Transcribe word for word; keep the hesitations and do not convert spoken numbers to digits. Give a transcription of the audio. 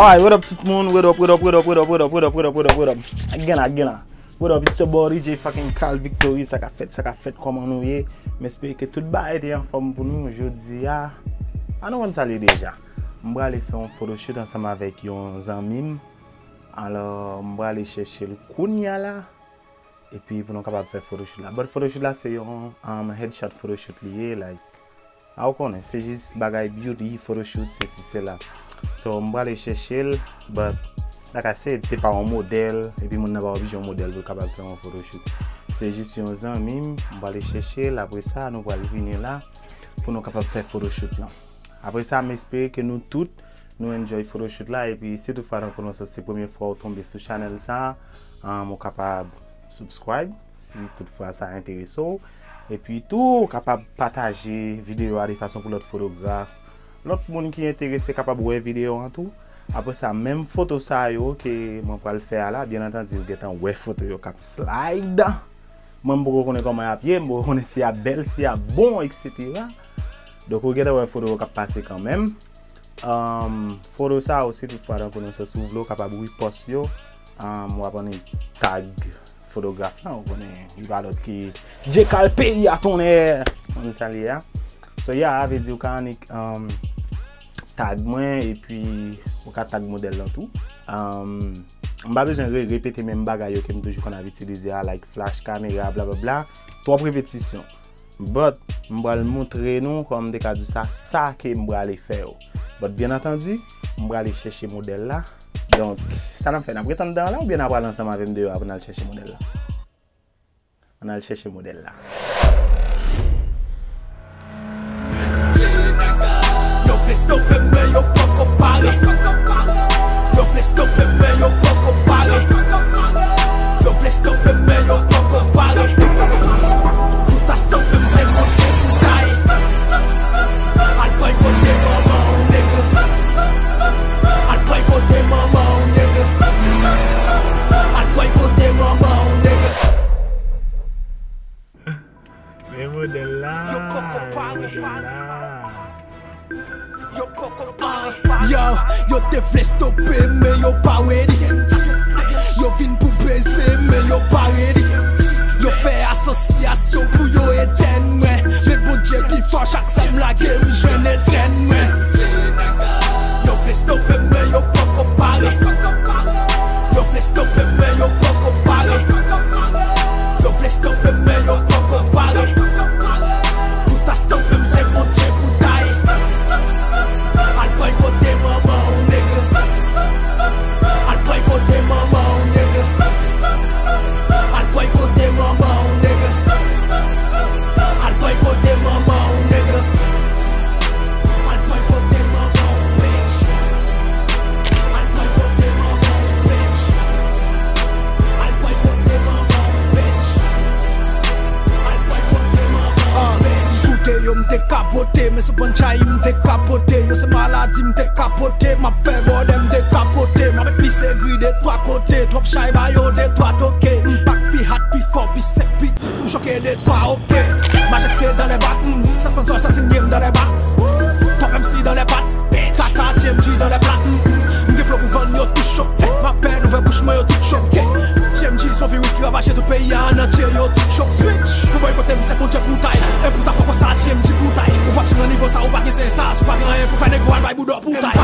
Alright, what up tout moun? What up, what up, what up, what up, what up, what up, what up, what up, what up? Again, again. What up, it's your boy D J fucking Carl Victory. Sa k ap fèt, sa k ap fèt, kòman nou ye? M espere ke tout bagay te anfòm pou nou jodi a. A nou konn sa l ye deja. M prale fè yon photoshoot ansanm avèk yon zanmi m. Alò, m prale chèche l kounya la. Epi pou nou kapab fè photoshoot la. But photoshoot la se yon um, headshot photoshoot li ye, like, a ou konnen, se jis bagay beauty, photoshoot, se si, se la. So, m prale chèche l, but, like I said, se pa yon modèl, epi moun nan pa oblije yon modèl pou l kapab fè yon photoshoot. Se jis yon zanmi m, m prale chèche l, apre sa, nou pral vini la, pou nou kapab fè photoshoot lan. Apre sa, m espere ke nou tout, nou enjoy photoshoot la, epi si toutfwa tankou nou se premye fwa ou tonbe sou chanèl sa, um, ou kapab subscribe, si toutfwa sa enterese w. Epi tou, ou kapab pataje videyo a de fason pou lòt fotograf, lòt moun ki enterese kapab wè videyo an tou. Apre sa, menm foto sa yo ke mwen pral fè a la, byen antandi, ou gentan wè foto yo k ap slide. Mwen, m poko konnen kòman y ap ye, m poko konnen si y ap bèl, si y ap bon, et cetera. Donk, ou gentan wè foto yo k ap pase kanmenm. Um, foto sa yo, si toutfwa tankou nou se, si w vle, ou kapab repost yo. Um, w ap annik tag fotograf lan, ou konnen, li pa lòt ke Djekal peyi a tonnè. Ou konn sa l ye a. So, yeah, a vle di ou ka annik, um, tag mwen, epi ou ka tag modèl lan tou. Um, m pa bezwen re-, repete menm bagay yo ke m toujou konn ap itilize a, like flash, kamera, blablabla. Twòp repetisyon. But, m pral montre nou, kòman m te ka di sa, sa ke m prale fè yo. But, byen antandi, m prale chèche modèl la. Donk, sa n ap fè, n ap ret anndan an la oubyen n ap pral ansanm avè m deyò a pou n al chèche modèl la? Ann al chèche modèl la. Yo vle stope m, men yo poko pare. Yo vle stope m, men yo poko pare. Yo vle stope m, men yo poko pare. Pou ta stope m, se Bondye pou ta ye. Al pran kote manman w, niggas. Al pran kote manman w, niggas. Al pran kote manman w, niggas. Men modèl la, men modèl la. Yo, yo te vle stope m, men yo pa ready. Yo vin pou beze, men yo pa ready. Yo fè asosyasyon pou yo etèn mwen. Men Bondye pi fò, chak zam lage m jwenn etèn mwen. Yo vle stope m, men yo poko pare. Yo vle stope m, men yo poko pare. Yo vle stope m, men yo poko pare. Pou ta stope m, se Bondye pou ta ye. Al pran kote manman w, niggas. Al pran kote manman w, niggas. Al pran kote manman w, niggas. Al pran kote manman w, niggas. Al pran kote manman w, bitch. Al pran kote manman w, bitch. Al pran kote manman w, bitch. Al pran kote manman w, bitch. Ah, si m koute yo, m te ka pote, men sou punchline, m te ka pote. Yo, se maladi, m te ka pote. M ap fè bòdè, m te ka pote. M ap met plis egri de twa kote. Twòp chay ba yo de twa toke. M back pi hot, pi fò, pi sèk, pi M choke de twa, oke. Majeste dans les bacs, mm. Suspenseur assassine dans les bacs. Top M C dans les pattes. Kaka T M G dans les plats, mm. M gen flow pou vann yo tou cho. M ap fè ouvè bouch mwen yo tou cho, oke. T M G son viris ki ravaje tout peyi a an antye yo tou cho. Switch. Pou boykote m, se Bondye pou tay. E pou ta fò konsa, T M G pou tay. Ou p ap sou nan nivo sa, ou pa gen sen sa. Si w pa gen anyen pou fè, nego al bay bouda w pou tay.